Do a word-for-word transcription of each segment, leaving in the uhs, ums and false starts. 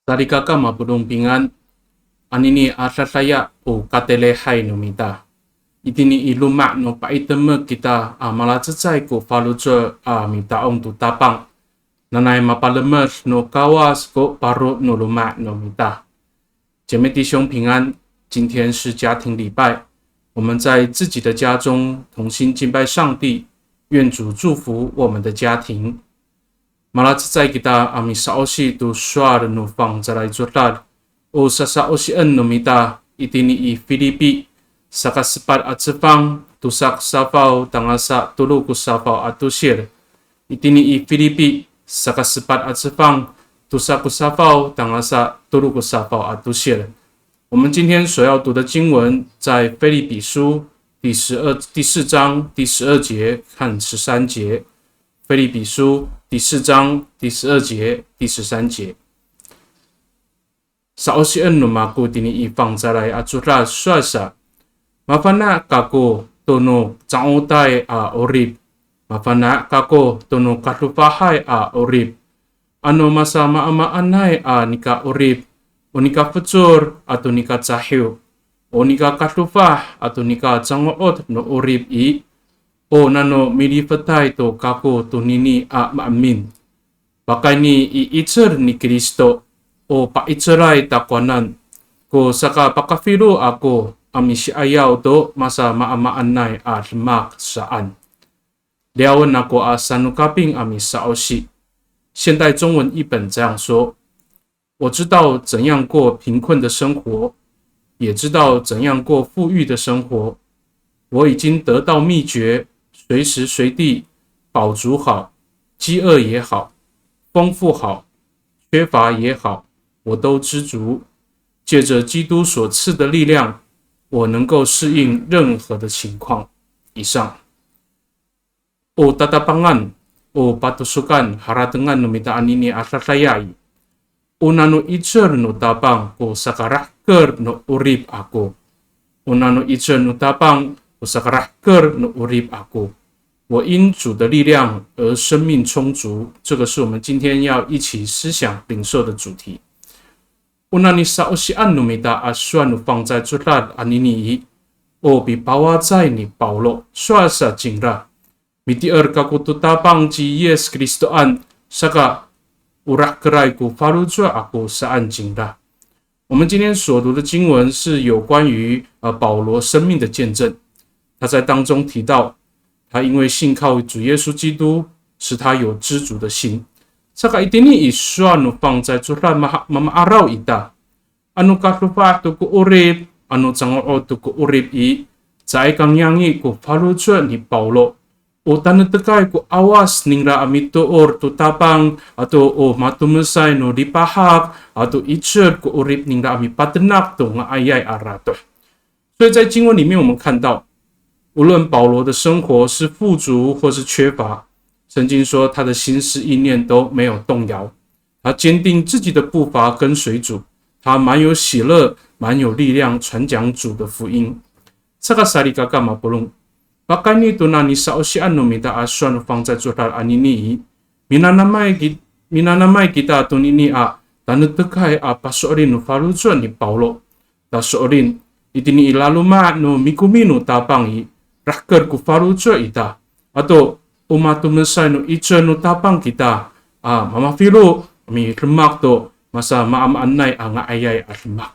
Salikaka mapolong pingan, anini a dadaya o katelehay no mita. Itini i loma' no pa'itemek kita a malacecay ko faloco' a mita'ong to Tapang. Nanay mapalemed no Kawas ko paro no loma' no mita. 姐妹弟兄平安，今天是家庭礼拜，我们在自己的家中同心敬拜上帝，愿主祝福我们的家庭。Malacecay kita a misa'osi to sowal no fangcalay codad, o sasa'osien no mita itini i Filipi, saka sepat a cefang, tosa ko safaw tangasa tolo ko safaw a tosil. Itini i Filipi, saka sepat a cefang, tosa ko safaw tangasa tolo ko safaw a tosil. 我们今天所要读的经文在腓立比书第十二，第四章第十二节和十三节。腓立比书第四章第十二节、第十三节。Sa'osien no mako tini i fangcalay a codad sowal sa, mafana' kako to no ca'otay a 'orip, mafana' kako to no kadofahay a 'orip. Ano masamaamaanay a nika'orip, o nikafecol ato nikacahiw, o nikakadofah ato nikacango'ot no 'orip i, o nano milifetay to kako tonini a maemin. Pakayni i 'icel ni Kristo, o pa'icelay takowanan, ko sakapakafilo ako a misi'ayaw to masamaamaanay a demak saan. Liyawen ako a sanokaping a misa'osi. 现代中文译本这样说：我知道怎样过贫困的生活，也知道怎样过富裕的生活。我已经得到秘诀，随时随地饱足好，饥饿也好，丰富好，缺乏也好，我都知足。借着基督所赐的力量，我能够适应任何的情况。以上。 O tatapangan, o patosokan, haratengan no mita anini a dadaya i, o nano 'icel no Tapang ko sakarahker no 'orip ako. O nano 'icel no Tapang ko sakarahker no 'orip ako. 我因主的力量而生命充足，这个是我们今天要一起思想领受的主题。 O nani sa'osian no mita a sowal no fangcalay codad anini i, o pipawacay ni Pawlo, sowal sa cingra, mitier kako to Tapang ci Yis Kristoan, saka o rahkeray ko faloco' ako saan cingra. 我们今天所读的经文是有关于，呃，保罗生命的见证。他在当中提到，他因为信靠主耶稣基督，使他有知足的心。Saka itini i sowal no fangcalay codad ma-, mama'araw ita. Ano kadofah to ko 'orip, ano cango'ot to ko 'orip i, caay ka ngiyangi ko faloco' ni Pawlo. O tanektekay ko 'awas ningra a mitoor to Tapang, ato o matomesay no lipahak, ato 'icel ko 'orip ningra a mipatenak to nga'ayay a ratoh. 所以在经文里面，我们看到，无论保罗的生活是富足或是缺乏，圣经说他的心思意念都没有动摇，他坚定自己的步伐跟随主，他满有喜乐，满有力量，传讲主的福音。Saka salikaka mapolong, pakayni to nani sa'osian no mita a sowal no fangcalay codad anini i, minanamay ki-, minanamay kita tonini a tanektekay a paso'elin no faloco' ni Pawlo. Ta so'elin, itini i laloma' no mikomi no Tapang i, rahker ko faloco' ita. Ato o matomesay no 'icel no Tapang kita a mamafilo, midemak to masamaamaanay a nga'ayay a demak.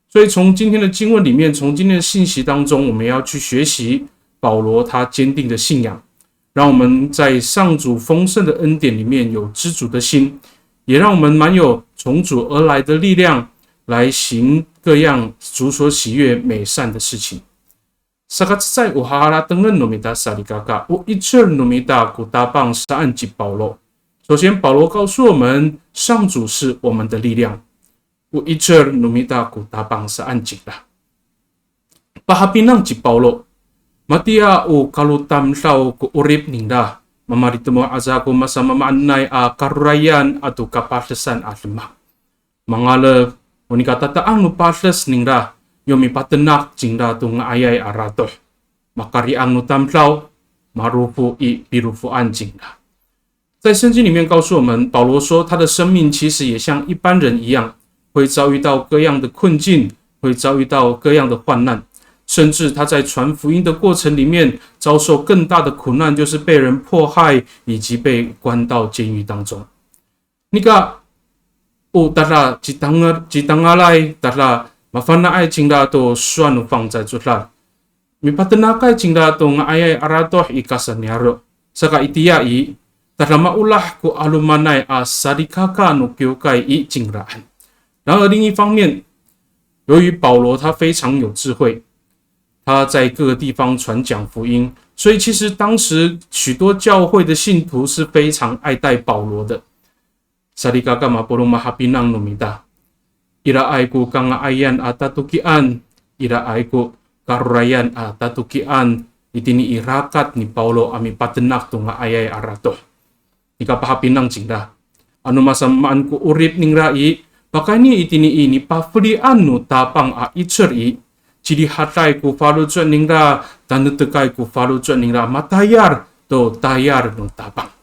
所以从今天的经文里面，从今天的信息当中，我们要去学习保罗他坚定的信仰，让我们在上主丰盛的恩典里面有知足的心，也让我们满有从主而来的力量，来行各样主所喜悦美善的事情。Sakacecay o haharatengen no mita salikaka, o 'icel no mita ko Tapang saan ci Pawlo. 首先，保罗告诉我们，上主是我们的力量。O 'icel no mita ko Tapang saan cingra. Pahapinang ci Pawlo, matiya o kalotamdaw ko 'orip ningra, mamalitemoh aca ko masamaamaanay a karorayan ato kapadesan a demak. Mangalef, o nika tata'ang no pades ningra, yo mipatenak cingra to nga'ayay a ratoh. Makari'ang no tamdaw, marofo i pirofoan cingra. 在圣经里面告诉我们，保罗说他的生命其实也像一般人一样，会遭遇到各样的困境，会遭遇到各样的患难，甚至他在传福音的过程里面遭受更大的苦难，就是被人迫害以及被关到监狱当中。Nika, o tada citanga-, citangalay, tada mafana'ay cingra to sowal no fangcalay codad. Mipatenakay cingra to nga'ayay a ratoh i kasaniyaro'. Saka itiya i, tada maolah ko 'alomanay a salikaka no kiwkay i cingraan. 然而另一方面，由于保罗他非常有智慧，他在各个地方传讲福音，所以其实当时许多教会的信徒是非常爱戴保罗的。Salikaka mapolong, mahapinang no mita, iraay ko kanga'ayan a tatokian, iraay ko karorayan a tatokian itini i rakat ni Pawlo a mipatenak to nga'ayay a ratoh. Nika pahapinang cingra, ano masamaan ko 'orip ningra i, pakayni itini i nipafelian no Tapang a 'icel i, cirihaday ko faloco' ningra, tanetekay ko faloco' ningra matayal to tayal no Tapang.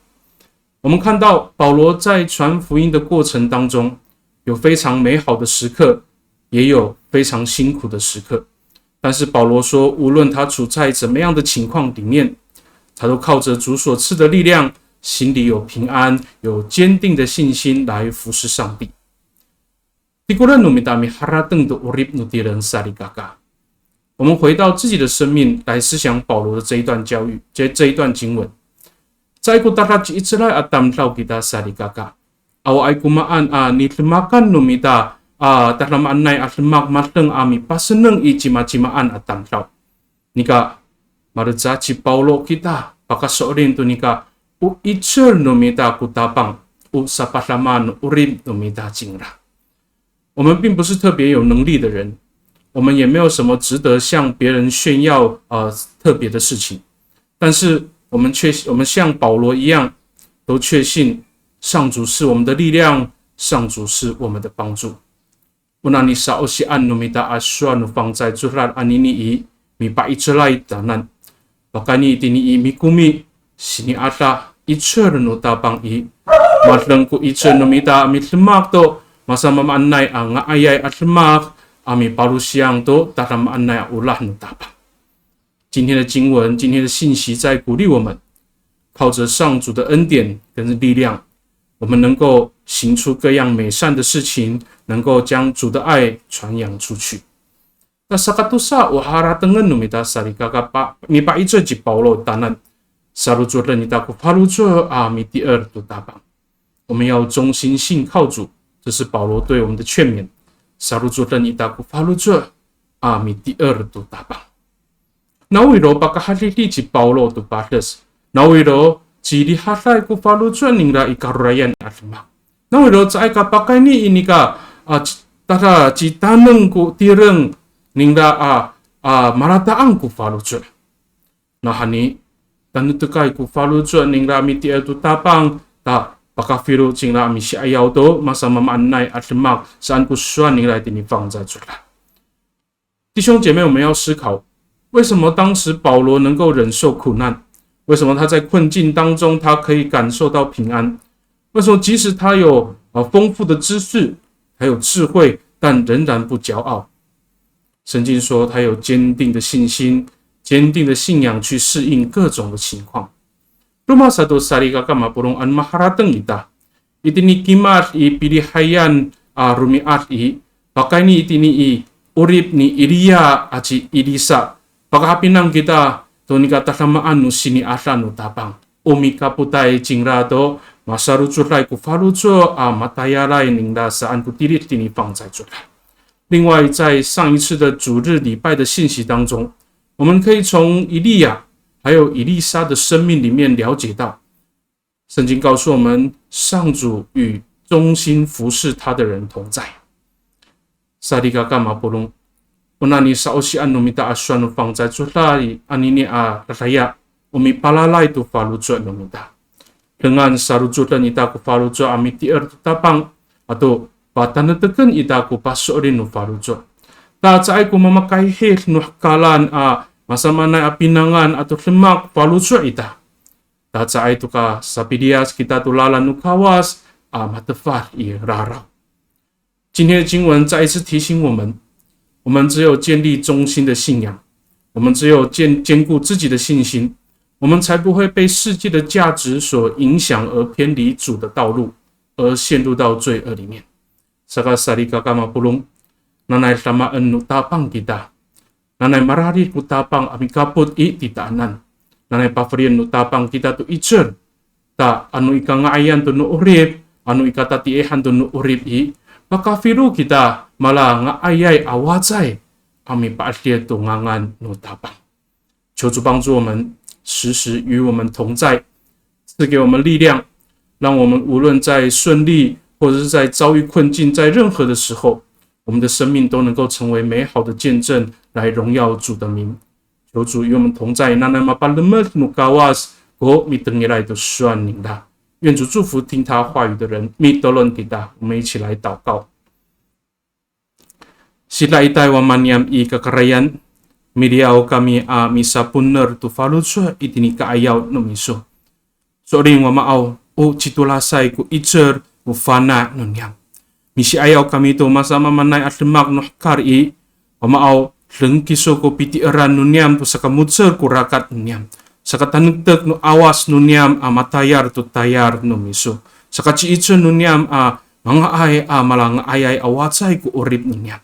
我们看到保罗在传福音的过程当中，有非常美好的时刻，也有非常辛苦的时刻。但是保罗说，无论他处在怎么样的情况里面，他都靠着主所赐的力量，心里有平安，有坚定的信心来服侍上帝。 Tikolen no mita miharateng to 'orip no tireng salikaka. 我们回到自己的生命来思想保罗的这一段教育，这，这一段经文。Caay ko tada ci'icelay a tamdaw kita salikaka. Awaay ko maan a nidemakan no mita a tadamaanay a demak madeng a mipaseneng i cimacimaan a tamdaw. Nika, malecad ci Pawlo kita, pakaso'elin to nika, o 'icel no mita ko Tapang, o sapadama no 'orip no mita cingra. 我们并不是特别有能力的人，我们也没有什么值得向别人炫耀，呃，特别的事情。但是我们却，我们像保罗一样，都确信上主是我们的力量，上主是我们的帮助。 Ona nisa'osian no mita a sowal no fangcalay codad anini i, mipa'icelay tanan. Pakayni itini i mikomi, sini'ada, 'icel no Tapang i, madeng ko 'icel no mita a midemak to masamaamaanay a nga'ayay a demak a mipalosiyang to tadamaanay a olah no Tapang. 今天的经文，今天的信息在鼓励我们，靠着上主的恩典跟力量，我们能够行出各样美善的事情，能够将主的爱传扬出去。Na sakatosa o haratengen no mita salikaka, pa, mipa'icel ci Pawlo tanan, sarocoden ita ko faloco' a mitier to Tapang. 我们要忠心信靠主，这是保罗对我们的劝勉。Sarocoden ita ko faloco' a mitier to Tapang. Nawiro pakahadidi ci Pawlo to pades. Nawiro cirihaday ko faloco' ningra i karorayan a demak. Nawiro caay ka pakayni i nika, a, ci, tada citaneng ko tireng ningra a, a, malata'ang ko faloco'. Nawhani, tanetekay ko faloco' ningra mitier to Tapang, ta pakafilo cingra misi'ayaw to masamaamaanay a demak, saan ko sowal ningra itini fangcalay codad. 弟兄姐妹，我们要思考，为什么当时保罗能够忍受苦难？为什么他在困境当中，他可以感受到平安？为什么即使他有，呃，丰富的知识，还有智慧，但仍然不骄傲？圣经说他有坚定的信心，坚定的信仰去适应各种的情况。Roma sato salikaka mapolong, ano maharateng ita, itini kimad i pilihayan a romi'ad i, pakayni itini i 'orip ni Iliya aci Ilisa, pakahapinang kita to nika tadamaan no sini'ada no Tapang. O mikapotay cingra to masarocoday ko faloco' a matayalay ningra saan ko tilid tini fangcalay codad. 另外，在上一次的主日礼拜的信息当中，我们可以从以利亚还有以利沙的生命里面了解到，圣经告诉我们，上主与忠心服侍他的人同在。Salikaka mapolong, ona nisa'osian no mita a sowal no fangcalay codad anini a dadaya, o mipalalay to faloco' no mita. Dengan sarocoden ita ko faloco' a mitier to Tapang, ato pataneteken ita ko paso'elin no faloco'. Ta caay ko mamakayhid no hekalan a masamaanay a pinangan ato demak faloco' ita. Ta caay to ka sapiliyas kita to lalan no Kawas a matefad i raraw. 今天的经文再一次提醒我们，我们只有建立忠心的信仰，我们只有坚坚固自己的信心，我们才不会被世界的价值所影响而偏离主的道路，而陷入到罪恶里面。Saka salikaka mapolong, nanay damaen no Tapang kita. Nanay mararid ko Tapang a mikapot i titaanan. Nanay pafelien no Tapang kita to 'icel. Ta ano i kanga'ayan to no 'orip, ano i katatiihan to no 'orip i, pakafilo kita mala nga'ayay a wacay a mipa'edil to ngangan no Tapang. 求主帮助我们，时时与我们同在，赐给我们力量，让我们无论在顺利或者是在遭遇困境，在任何的时候，我们的生命都能够成为美好的见证，来荣耀主的名。求主与我们同在，nanay mapalemed no Kawas ko mitengilay to sowal ningra. 愿主祝福听他话语的人。Mitolon kita，我们一起来祷告。Sidaitay wama niyam i kakarayan, miliyaw kami a misaponer to faloco' itini ka'ayaw no miso. So'elin wamaaw, o citolasay ko 'icel ko fana' no niyam. Misi'ayaw kami to masamaamaanay a demak no hekal i, wamaaw, deng kiso ko pitieran no niyam to sakamo^cel ko rakat no niyam. Sakatanektek no 'awas no niyam a matayal to tayal no miso. Sakaci'icel no niyam a manga'ay a malanga'ayay a wacay ko 'orip no niyam.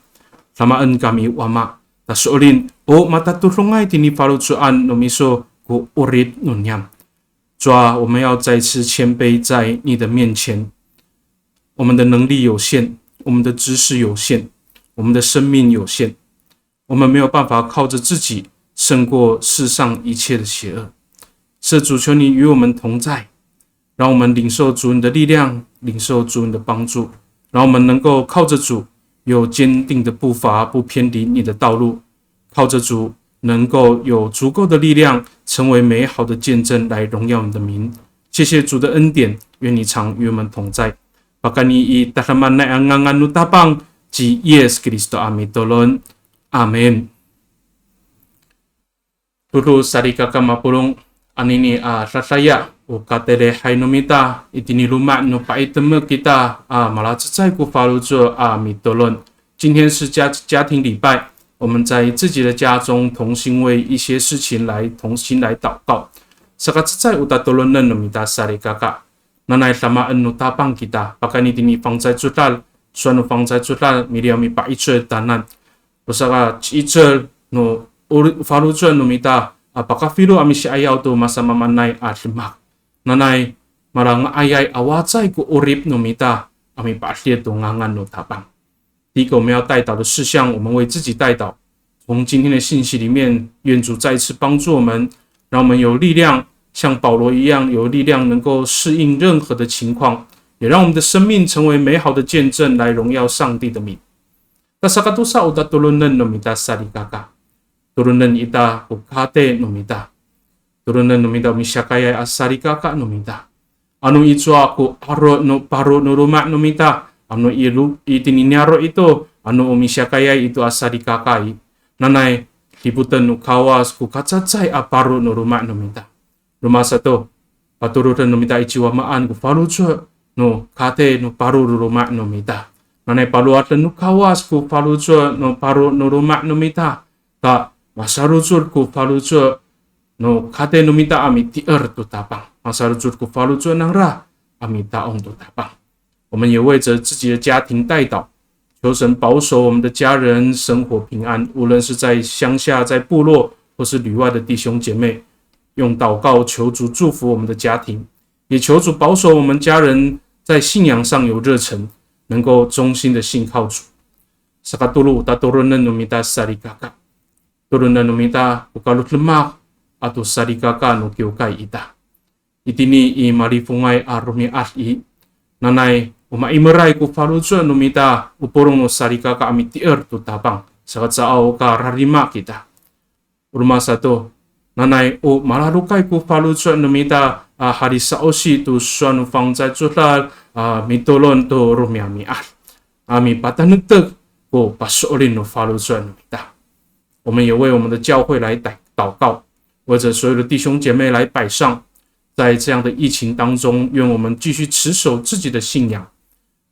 Damaen kami wama, ta so'elin, o matatodongay tini faloco'an no miso ko 'orip no niyam. 主啊，我们要再次谦卑在你的面前。我们的能力有限，我们的知识有限，我们的生命有限，我们没有办法靠着自己胜过世上一切的邪恶。是主，求你与我们同在，让我们领受主你的力量，领受主你的帮助，让我们能够靠着主有坚定的步伐，不偏离你的道路。靠着主，能够有足够的力量，成为美好的见证，来荣耀你的名。谢谢主的恩典，愿你常与我们同在。Pakayni i tadamaanay a ngangan no Tapang ci Yis Kristo a mitolon. Amin. Todo salikaka mapolong, anini a dadaya o katelehay no mita, itini loma' no pa'itemek kita a malacecay ko faloco' a mitolon. 今天是家，家庭礼拜，我们在自己的家中同心为一些事情来同心来祷告。Sakacecay o tatolonen no mita salikaka. Nanay damaen no Tapang kita, pakayni tini fangcalay codad, sowal no fangcalay codad, miliyaw mipa'icel tanan. O sakaci'icel no ori-, faloco' no mita, a pakafilo a misi'ayaw to masamaamaanay a demak. Nanay malanga'ayay a wacay ko 'orip no mita, a mipa'edil to ngangan no Tapang. 第一个我们要代祷的事项，我们为自己代祷。从今天的信息里面，愿主再一次帮助我们，让我们有力量，像保罗一样有力量，能够适应任何的情况，也让我们的生命成为美好的见证，来荣耀上帝的名。Ta sakatosa o tatolonen no mita salikaka. Tolonen ita ko katey no mita. Tolonen no mita o misiyakayay a salikaka no mita. Ano icowa ko aro' no paro no loma' no mita, ano i lo-, itini niyaro' ito, ano o misiyakayay ito a salikaka i. Nanay, dipoten no Kawas ko kacacay a paro no loma' no mita. Roma sato, patoroden no mita i ci Wamaan ko faloco' no katey no paro no loma' no mita. Nanay palowaden no Kawas ko faloco' no paro no loma' no mita. Ta masarocod ko faloco' no katey no mita a mitier to Tapang. Masarocod ko faloco' nangra a mita'ong to Tapang. 我们也为着自己的家庭代祷，求神保守我们的家人生活平安，无论是在乡下、在部落，或是旅外的弟兄姐妹，用祷告求主祝福我们的家庭，也求主保守我们家人在信仰上有热忱，能够忠心的信靠主。Sakatolo, tatolonen no mita salikaka. Tolonen no mita o kalodemak ato salikaka no kiwkay ita. Itini i malifongay a romi'ad i, nanay o ma'imeray ko faloco' no mita o polong no salikaka a mitier to Tapang, saka caaw ka rarima kita. Roma sato, nanay o malalokay ko faloco' no mita a halisa'osi to sowal no fangcalay codad a mitolon to romi'ami'ad a mipatanektek ko paso'elin no faloco' no mita. 我们也为我们的教会来祷，祷告，为着所有的弟兄姐妹来摆上。在这样的疫情当中，愿我们继续持守自己的信仰，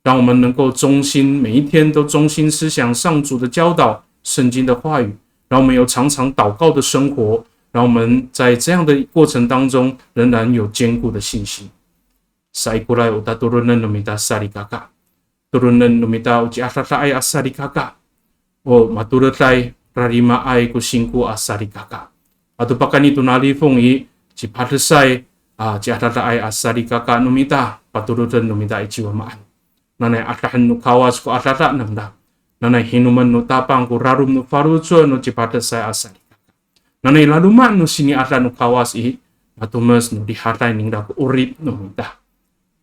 让我们能够忠心，每一天都忠心思想上主的教导、圣经的话语，让我们有常常祷告的生活，让我们在这样的过程当中仍然有坚固的信心。Saikoray o tatoronen no mita salikaka. Toronen no mita o ciadadaay a salikaka. O matoreday, rarimaay ko singko a salikaka. Ato pakayni to nalifong i, cipadesay, a, ciadadaay a salikaka no mita, patoroden no mita i ci Wamaan. Nanay adahen no Kawas ko adada nangra. Nanay hinomen no Tapang ko rarom no faloco' no cipadesay a salikaka. Nanay laloma' no sini'ada no Kawas i, matomes no rihaday ningra ko 'orip no mita.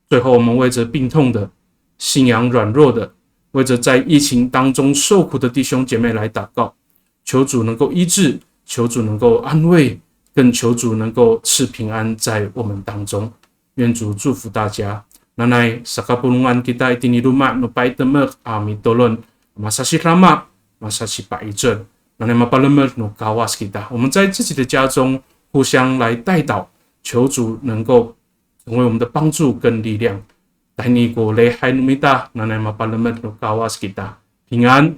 最后，我们为着病痛的、信仰软弱的、为着在疫情当中受苦的弟兄姐妹来祷告，求主能够医治，求主能够安慰，更求主能够赐平安在我们当中。愿主祝福大家。Nanay sakapolongan kita itini loma' no paytemek a mitolon, masasidama, masasipa'icel. Nanay mapalemed no Kawas kita. 我们在自己的家中互相来代祷，求主能够成为我们的帮助跟力量。Tahini ko lihay no mita, nanay mapalemed no Kawas kita. 平安。